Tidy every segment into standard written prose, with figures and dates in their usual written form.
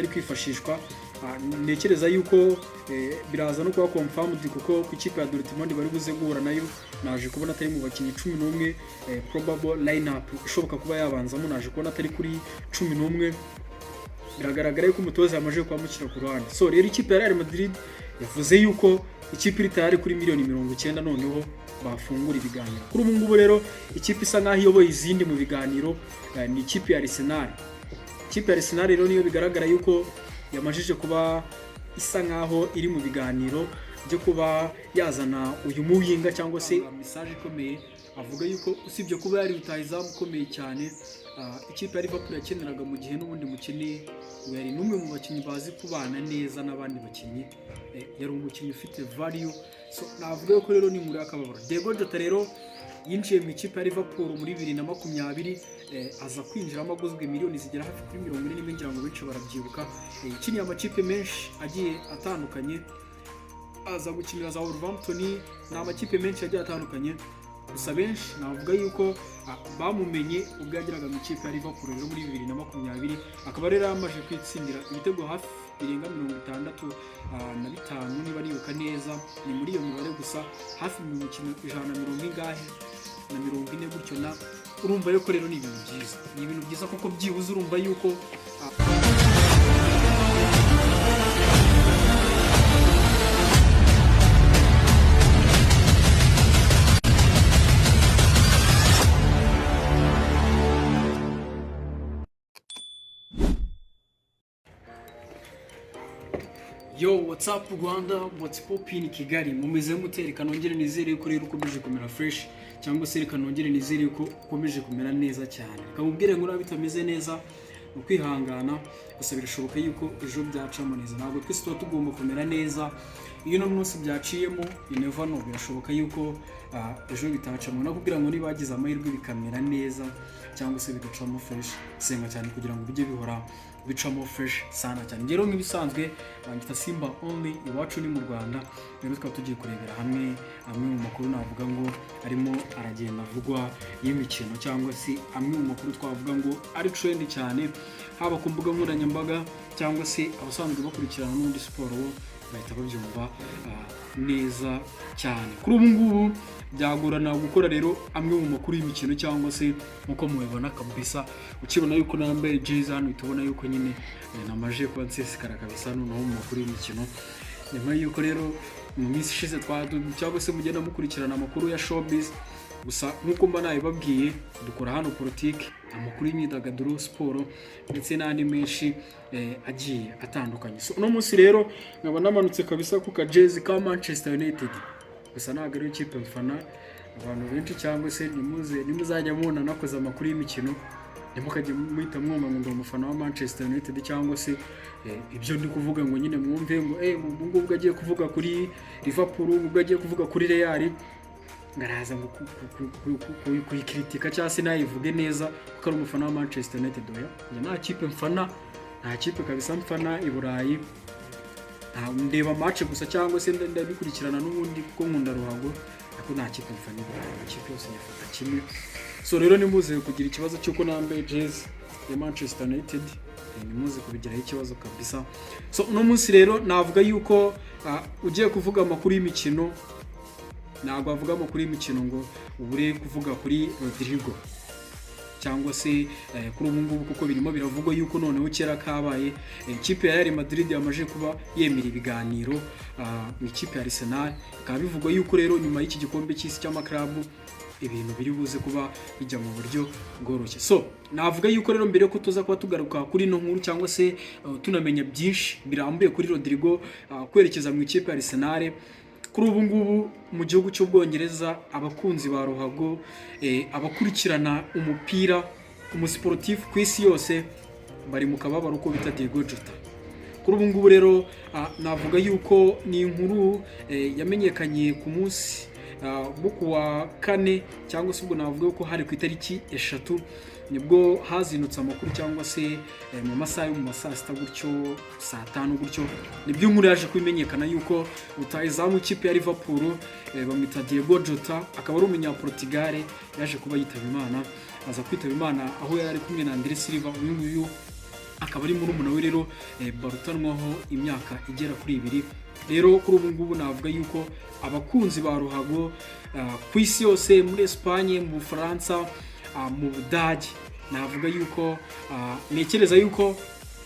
atari kwifashishwa. Ntekereza yuko biraza no kuba confirmed, kuko ku ikipe ya Dortmund bari buze guhura nayo, naje kubona atari mu bakinnyi 11, probable lineup ishoboka kuba yabanzamo, naje kubona atari kuri 11. Biragaragara yuko umutoza yamaze kuba amushyira ku ruhande. So rero ikipe ya Real Madrid yavuze yuko ikipe iri tayari kuri miliyoni 90, noneho bafungura ibiganiro. Kuri ubu ngubu rero ikipe isa nkaho iyoboye izindi mu biganiro ni ikipe ya Arsenal. Ikipe ya Arsenal rero niyo bigaragara yuko yamajije kuba isa nkaho iri mu biganiro byo kuba yazana uyu muwinga, cyangwa se message ikomeye avuga yuko usibye kuba yari rutahizamu ukomeye cyane, ikipe ya Liverpool yakeneraga mu gihe n'ubundi mukeneye, ngo yari n'umwe mu bakinnyi bazi kubana neza n'abandi bakinnyi, yari umukinnyi ufite value. So navuga yuko rero ni inkuru y'akababaro. Diego Jota rero yinjiye mu ikipe ya Liverpool muri 2020, aza kwinjiramo aguzwe miliyoni zigera hafi kuri 41, ngira ngo benshi barabyibuka. Yakiniye amakipe menshi agiye atandukanye, aza gukinira za Wolverhampton, ni amakipe menshi agiye atandukanye. Gusa benshi navuga yuko bamumenye ubwo yageraga mu ikipe ya Liverpool rero muri 2020, akaba rero yamaze kwitsindira ibitego hafi birenga 65 niba nibuka neza, ni muri iyo mibare gusa, hafi mu mikino ijana na mirongo ingahe na 40 gutyo. Na urumva yuko rero ni ibintu byiza, ni ibintu byiza kuko byibuze urumva yuko Yo, what's up Rwanda, what's poppin Kigali, mumeze mute? Reka nongere nizere ko rero ukomeje kumera fresh, cyangwa se reka nongere nizere ko ukomeje kumera neza cyane. Reka mubwire ngo niba bitameze neza ni ukwihangana, gusa birashoboka yuko ejo byacamo neza. Ntabwo twese tuba tugomba kumera neza. Iyo uno munsi byaciyemo, you never know, birashoboka yuko ejo bitacamo. Nakubwira ngo niba wagize amahirwe bikamera neza cyangwa se bigacamo fresh, senga cyane kugira ngo bijye bihora bicamo fresh sana cyane. Rero nk'ibisanzwe banyita Simba Only, iwacu ni mu Rwanda. Rero tukaba tugiye kurebera hamwe amwe mu makuru navuga ngo arimo aragenda avugwa y'imikino, cyangwa se amwe mu makuru twavuga ngo ari trend cyane, haba ku mbuga nkoranyambaga cyangwa se abasanzwe bakurikirana n'ubundi siporo bo bahita babyumva neza cyane. Kuri ubu ngubu byagorana gukora rero amwe mu makuru y'imikino, cyangwa se nk'uko mubibona kabisa, ukibona yuko nambaye jezi hano uhita ubona yuko nyine namaje kuba nsesekara kabisa noneho mu makuru y'imikino. Nyuma y'uko rero mu minsi ishize cyangwa se mugenda mukurikirana amakuru ya showbiz, gusa nk'uko mba nabibabwiye, dukora hano politiki, amakuru y'imyidagaduro, siporo ndetse n'andi menshi agiye atandukanye. So uno munsi rero nkaba namanutse kabisa ku kajezi ka Manchester United, gusa ntabwo ariyo kipe mfana. Abantu benshi cyangwa se nimuze nimuzajya mubona nakoze amakuru y'imikino, ntimukajye muhita mwumva ngo ndi umufana wa Manchester United, cyangwa se ibyo ndi kuvuga ngo nyine mwumve ngo ubu ngubu agiye kuvuga kuri Liverpool, ubwo agiye kuvuga kuri Real, ngaraza ngo kuyikritika cyangwa se nayivuge neza kuko ari umufana wa Manchester United. Oya, njye nta kipe mfana, nta kipe kabisa mfana i Burayi. Ndeba match gusa cyangwa se ndabikurikirana n'ubundi kuko nkunda ruhago, ariko nta kipe mfana i Burayi, amakipe yose nyafata kimwe. So rero nimuze kugira ikibazo cy'uko nambaye jezi ya Manchester United, nimuze kubigiraho ikibazo kabisa. So uno munsi rero navuga yuko ugiye kuvuga amakuru y'imikino, ntabwo wavuga amakuru y'imikino ngo ubure kuvuga kuri Rodrigo, cyangwa se kuri ubu ngubu kuko birimo biravugwa yuko noneho kera kabaye, ikipe ya Real Madrid yamaze kuba yemera ibiganiro mu ikipe ya Arsenal. Bikaba bivugwa yuko rero nyuma y'iki gikombe cy'isi cy'amaklabu ibintu biri buze kuba bijya mu buryo bworoshye. So navuga yuko rero mbere yuko tuza kuba tugaruka kuri ino nkuru, cyangwa se tunamenya byinshi birambuye kuri Rodrigo kwerekeza mu ikipe ya Arsenal, kuri ubu ngubu mu gihugu cy'Ubwongereza abakunzi ba ruhago, abakurikirana umupira, umusiporutifu ku isi yose bari mu kababaro ko bita Diego Jota. Kuri ubu ngubu rero navuga yuko ni inkuru yamenyekanye ku munsi wo kuwa kane, cyangwa se ubwo navuga ko hari ku itariki 3, nibwo hazindutse amakuru, cyangwa se mu masaha yo mu ma saa sita gutyo, saa tanu gutyo, nibwo inkuru yaje kumenyekana yuko rutahizamu ikipe ya Liverpool, bamwita Diego Jota, akaba ari umunyaportugal, yaje kuba yitaba Imana. Aza kwitaba Imana aho yari ari kumwe na Andre Silva, uyu nguyu Akaba ari murumuna we rero, barutanwaho imyaka igera kuri 2. Rero kuri ubu ngubu navuga yuko abakunzi ba ruhago ku isi yose, muri Espagne, mu Bufaransa, mu Budage, navuga yuko ntekereza yuko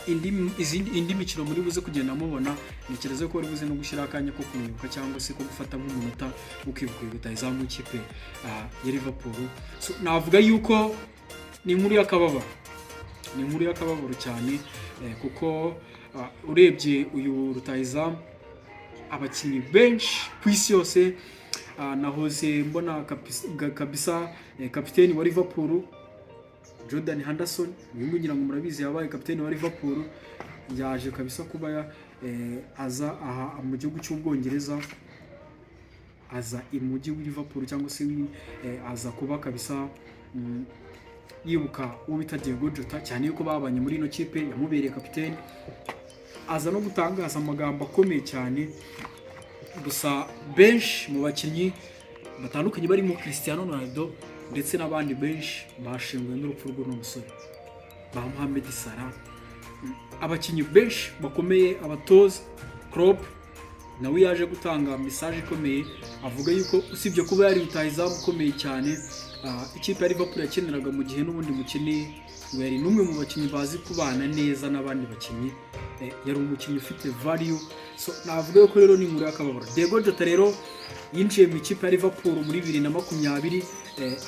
indi mikino muri buze kugenda mubona, ntekereza ko bari buze no gushyiraho akanya ko kumwibuka cyangwa se ko gufata nk'umunota wo kwibuka uyu rutahizamu w'ikipe ya Liverpool. So, navuga yuko ni inkuru y'akababaro, ni inkuru y'akababaro cyane, kuko urebye uyu rutahizamu, abakinnyi benshi ku isi yose, nahoze mbona kabisa kapiteni wa Liverpool Jordan Henderson, uyu nguyu ngira ngo murabizi, yabaye kapiteni wa Liverpool, yaje kabisa kuba aza aha mu gihugu cy'Ubwongereza, aza i mujyi wa Liverpool cyangwa se aza kuba kabisa yibuka uwo bita Diogo Jota, cyane yuko babanye muri ino kipe, yamubereye kapiteni, aza no gutangaza amagambo akomeye cyane. Gusa benshi mu bakinnyi batandukanye barimo Cristiano Ronaldo ndetse n'abandi benshi bashinguwe n'urupfu rw'uno musore, ba Mohamed Salah, abakinnyi benshi bakomeye, abatoza Klopp nawe yaje gutanga message ikomeye, avuga yuko usibye kuba yari rutahizamu ukomeye cyane, ikipe ya Liverpool yakeneraga mu gihe n'ubundi mukeneye, ngo yari n'umwe mu bakinnyi bazi kubana neza n'abandi bakinnyi, yari umukinnyi ufite value. So navuga yuko rero ni inkuru y'akababaro. Diego Jota rero yinjiye mu ikipe ya Liverpool muri 2020,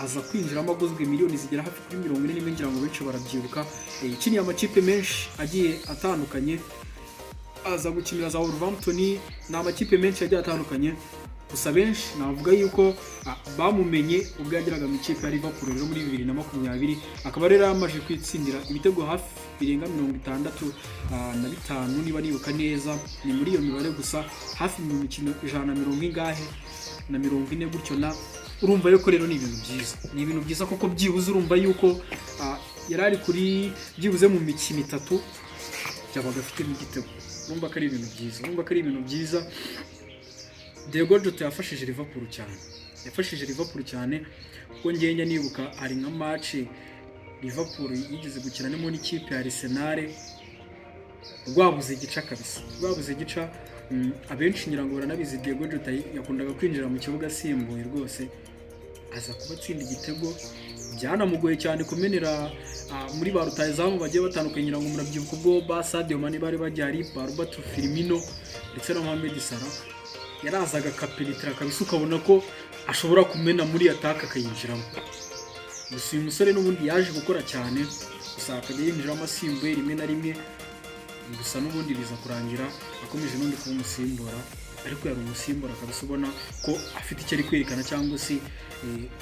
aza kwinjiramo aguzwe miliyoni zigera hafi kuri 41, ngira ngo benshi barabyibuka. Yakiniye amakipe menshi agiye atandukanye, aza gukinira za Wolverhampton, ni amakipe menshi agiye atandukanye. Gusa benshi navuga yuko bamumenye ubwo yageraga mu ikipe ya Liverpool. Rero muri 2020 akaba rero yamaze kwitsindira ibitego hafi birenga 65 niba nibuka neza, ni muri iyo mibare, gusa hafi mu mikino ijana na mirongo ingahe na 40 gutyo. Na urumva yuko rero ni ibintu byiza, ni ibintu byiza kuko byibuze urumva yuko yari ari kuri byibuze mu mikino itatu yabaga afitemo igitego. Urumva ko ari ibintu byiza, urumva ko ari ibintu byiza. Diego Jota yafashije Liverpool cyane, yafashije Liverpool cyane, kuko njye nibuka hari nka match Liverpool yigeze gukinanamo n'ikipe ya Arsenal, rwabuze igica kabisa, rwabuze igica. Abenshi ngira ngo baranabizi, Diego Jota yakundaga kwinjira mu kibuga asimbuye rwose, aza kuba atsinda igitego. Byanamugoye cyane kumenera muri ba rutahizamu bagiye batandukanye. Ngira ngo murabyibuka ubwo ba Sadio Mane bari bagihari, ba Roberto Firmino ndetse na Mohamed Salah, yarazaga akapenetera kabisa, ukabona ko ashobora kumena muri attaque akayinjiramo. Gusa uyu musore n'ubundi yaje gukora cyane, gusa akajya yinjiramo asimbuye rimwe na rimwe. Gusa n'ubundi biza kurangira akomeje n'undi kuba umusimbura, ariko yari umusimbura kabisa ubona ko afite icyo ari kwerekana cyangwa se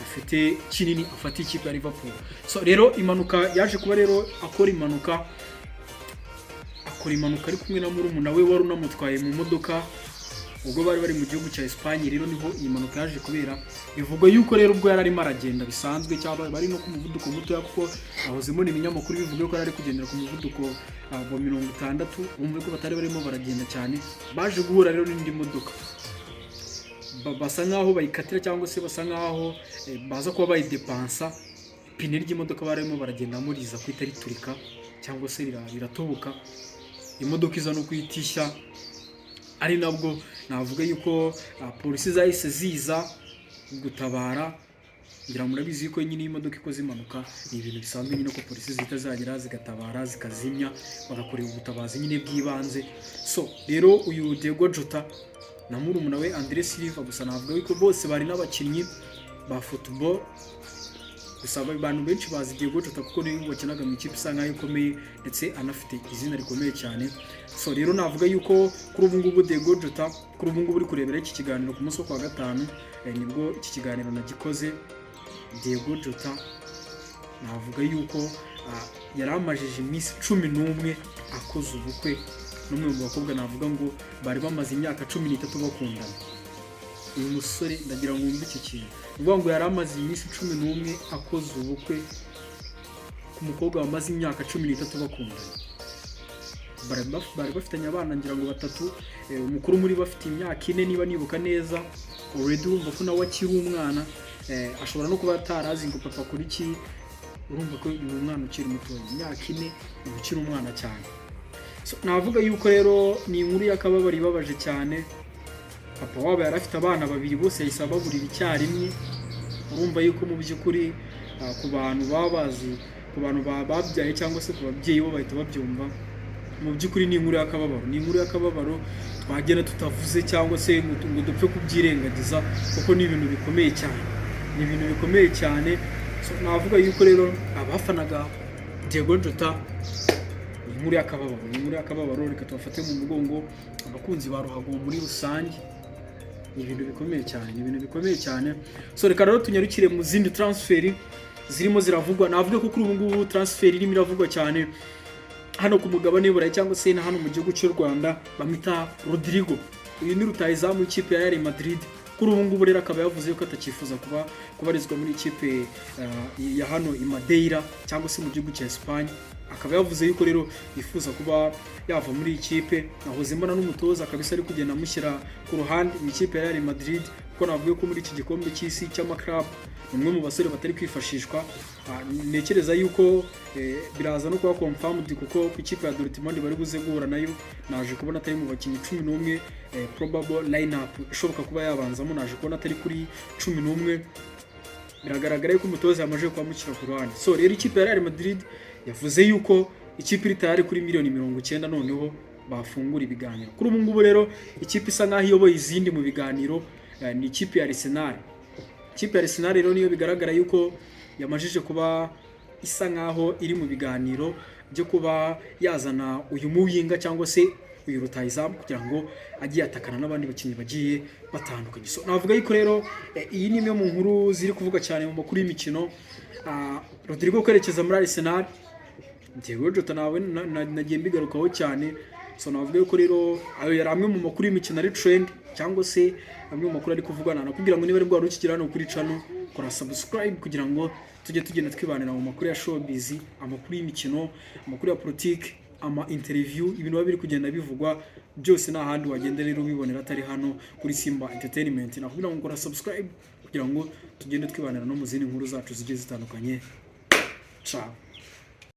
afite kinini afata ikipe ya Liverpool. So rero impanuka yaje kuba rero akora impanuka ari kumwe na murumuna we wari unamutwaye mu modoka, ubwo bari bari mu gihugu cya Espagne. Rero niho iyi mpanuka yaje kubera. Bivugwa yuko rero ubwo yari arimo aragenda bisanzwe cyangwa bari no ku muvuduko mutoya, kuko ahozemo ibinyamakuru bivuga ko yari ari kugendera ku muvuduko wa 60, bumve ko batari barimo baragenda cyane. Baje guhura rero n'indi modoka, basa nkaho bayikatira cyangwa se basa nkaho baza kuba bayidepansa, ipine ry'imodoka barimo baragendamo riza guhita riturika cyangwa se riratoboka, imodoka iza no guhita ishya. Ari nabwo navuga yuko polisi zahise ziza gutabara. Ngira murabizi yuko nyine iyo imodoka ikoze impanuka, ni ibintu bisanzwe nyine ko polisi zihita zagera, zigatabara, zikazimya, bagakorera ubutabazi nyine bw'ibanze. So rero uyu Diego Jota na murumuna we Andre Silva, gusa navuga yuko bose bari n'abakinnyi ba football. Gusa abantu benshi bazi Diego Jota kuko niwe wakinaga mu ikipe isa nkaho ikomeye, ndetse anafite izina rikomeye cyane. So rero navuga yuko kuri ubu ngubu Diego Jota, kuri ubu ngubu uri kurebera iki kiganiro ku munsi wo kuwa gatanu, nibwo iki kiganiro nagikoze, Diego Jota navuga yuko yari amajije iminsi 11 akoze ubukwe n'umwe mu bakobwa navuga ngo bari bamaze imyaka 13 bakundana. Uyu musore, ndagira ngo wumve iki kintu, ni ukuvuga ngo yari amaze iminsi 11 akoze ubukwe ku mukobwa wamaze imyaka 13 bakundana. Bari bafitanye abana ngira ngo batatu, umukuru muri bo afite imyaka 4 niba nibuka neza. Already wumva ko nawe akiri umwana, ashobora no kuba atarazi ngo papa kuri iki. Urumva ko ni umwana ukiri mutoya, imyaka 4, uba ukiri umwana cyane. So, navuga yuko rero ni inkuru y'akababaro ibabaje cyane. Papa wabo yari afite abana babiri, bose yahise ababurira icyarimwe. Urumva yuko mu by'ukuri ku bantu baba bazi, ku bantu babyaye cyangwa se ku babyeyi bo bahita babyumva. Mu by'ukuri ni inkuru y'akababaro, ni inkuru y'akababaro twagenda tutavuze cyangwa se ngo dupfe kubyirengagiza, kuko ni ibintu bikomeye cyane, ni ibintu bikomeye cyane. So, navuga yuko rero abafanaga Diego Jota, ni inkuru y'akababaro, ni inkuru y'akababaro. Reka tubafate mu mugongo, abakunzi ba ruhago muri rusange. Ni ibintu bikomeye cyane, ni ibintu bikomeye cyane. So reka rero tunyarukire mu zindi transfer zirimo ziravugwa. Navuga ko kuri ubu ngubu transfer irimo iravugwa cyane hano ku mugabane w'Iburayi cyangwa se na hano mu gihugu cy'u Rwanda, bamwita Rodrigo. Uyu ni rutahizamu w'ikipe ya Real Madrid. Kuri ubu ngubu rero akaba yavuze ko atakifuza kuba kubarizwa muri ikipe ya hano i Madeira cyangwa se mu gihugu cya Espagne. Akaba yavuze yuko rero yifuza kuba yava muri iyi kipe. Nahoze mbona n'umutoza kabisa ari kugenda amushyira ku ruhande mu ikipe ya Real Madrid, kuko navuga ko muri iki gikombe cy'isi cy'ama club ni umwe mu basore batari kwifashishwa. Ntekereza yuko biraza no kuba confirmed, kuko ku ikipe ya Dortmund bari buze guhura nayo, naje kubona atari mu bakinnyi 11, probable lineup ishoboka kuba yabanzamo, naje kubona atari kuri 11. Biragaragara yuko umutoza yamaze kuba amushyira ku ruhande. So rero ikipe ya Real Madrid yavuze yuko ikipe iri tayari kuri miliyoni 90, noneho bafungura ibiganiro. Kuri ubu ngubu rero ikipe isa nkaho iyoboye izindi mu biganiro ni ikipe ya Arsenal. Ikipe ya Arsenal rero niyo bigaragara yuko yamajije kuba isa nkaho iri mu biganiro byo kuba yazana uyu muwinga cyangwa se uyu rutahizamu kugira ngo ajye yatakana n'abandi bakinnyi bagiye batandukanye. So navuga yuko rero iyi ni imwe mu nkuru ziri kuvuga cyane mu makuru y'imikino. Rodrigo kwerekeza muri Arsenal, Diego Jota nawe nagiye mbigarukaho cyane. So navuga yuko rero ayo yari amwe mu makuru y'imikino ari trend cyangwa se amwe mu makuru ari kuvugwa. Nakubwira ngo niba ari bwari ukigera hano kuri channel, kora subscribe kugira ngo tujye tugenda twibanira mu makuru ya showbiz, amakuru y'imikino, amakuru ya politiki, ama interview, ibintu biba biri kugenda bivugwa byose. Nta handi wagenda rero ubibonera atari hano kuri Simba Entertainment. Nakubwira ngo kora subscribe kugira ngo tugende twibanira no mu zindi nkuru zacu zigiye zitandukanye. Ciao.